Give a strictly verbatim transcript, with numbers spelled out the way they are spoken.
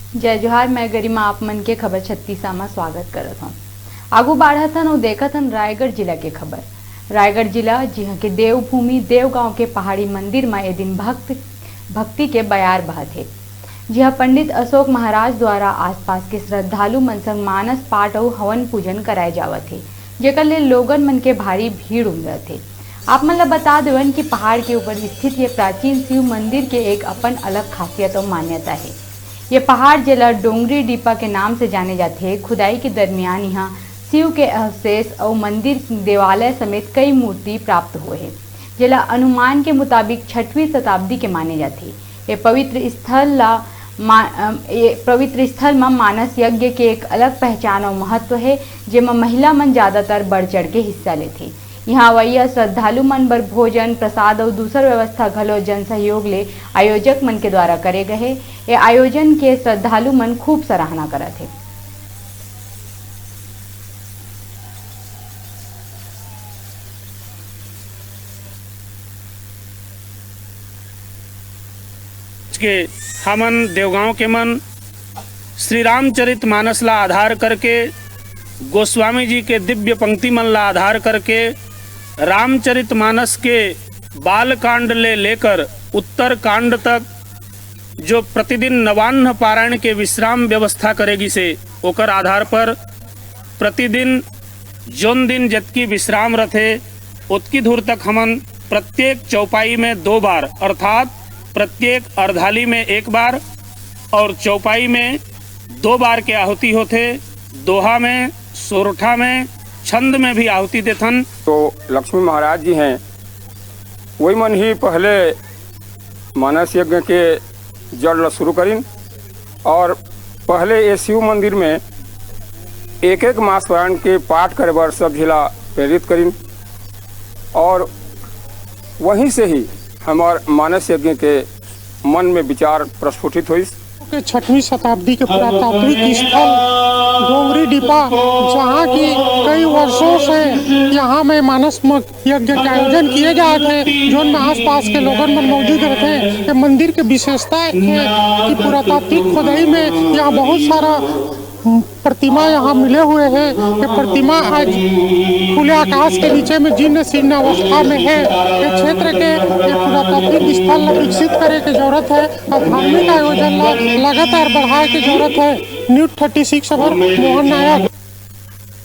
जय जोहार, मैं गरिमा आप मन के खबर छत्तीसा म स्वागत करत हौं। आगू बाढ़त हन अउ देखत हन रायगढ़ जिला के खबर। रायगढ़ जिला, जिहां के देवभूमि देवगांव के पहाड़ी मंदिर म ए दिन भक्त भक्ति के बयार बहत हे, जिहां पंडित अशोक महाराज द्वारा आसपास के श्रद्धालु मन संग मानस पाठ अउ हवन पूजन कराए जावत हे, जेकर ले लोगन मन के भारी भीड़ उमड़त हे। आप मन ल बता देवन कि पहाड़ के ऊपर स्थित ये प्राचीन शिव मंदिर के एक अपन अलग खासियत अउ मान्यता हे। ये पहाड़, जेला डोंगरी डीपा के नाम से जाने जाथे, खुदाई के दरमियान इहां शिव के अवशेष अउ मंदिर देवालय समेत कई मूर्ति प्राप्त हुए हे, जेला अनुमान के मुताबिक छठवीं शताब्दी के माने जाथे। ये पवित्र स्थल ला मा-, अम, ये पवित्र स्थल म मानस यज्ञ के एक अलग पहचान अउ महत्व हे, जेमा महिला मन ज्यादातर बढ़ चढ़ के हिस्सा लेथे। इहां अवइया श्रद्धालु मन बर भोजन, प्रसाद अउ दूसर व्यवस्था घलो जन सहयोग ले आयोजक मन के द्वारा करे गए हे। ये आयोजन के श्रद्धालु मन खूब सराहना करत हे। के हमन देवगांव के मन श्री रामचरित मानस ला आधार करके, गोस्वामी जी के दिव्य पंक्ति मन ला आधार करके, रामचरित मानस के बाल कांड ले लेकर उत्तर कांड तक जो प्रतिदिन नवान्न पारायण के विश्राम व्यवस्था करे गिसे, ओकर आधार पर प्रतिदिन जोन दिन जतकी विश्राम रथे, ओतकी दूर तक हमन प्रत्येक चौपाई में दो बार, अर्थात प्रत्येक अर्धाली में एक बार और चौपाई में दो बार के आहुति होथे। दोहा में, सोरठा में, छंद में भी आहुति देथन। तो लक्ष्मी महाराज जी हैं, वही मन ही पहले मानस यज्ञ के जड़ ल शुरू करिन और पहले ये शिव मंदिर में एक एक मास पारायण के पाठ करे बर सब झिला प्रेरित करिन और वहीं से ही हमार मानस यज्ञ के मन में विचार प्रस्फुटित होइस। के छठवीं शताब्दी के पुरातात्विक स्थल डोंगरी डिपा, जहाँ की कई वर्षों से यहाँ में मानस म-, यज्ञ के आयोजन किए जात हे, जोन में आसपास के लोगन मन मौजूद रहते हैं। ये मंदिर के विशेषता है कि पुरातात्विक खुदाई में यहाँ बहुत सारा प्रतिमा यहाँ मिले हुए हैं। ये प्रतिमा आज खुले आकाश के नीचे में जीर्ण शीर्ण अवस्था में है। ये क्षेत्र के ये पुरातात्विक स्थल ला विकसित करे के जरूरत है और धार्मिक आयोजन ला लगातार बढ़ाए के जरूरत है। न्यूज़ थर्टी सिक्स बर मोहन नायक।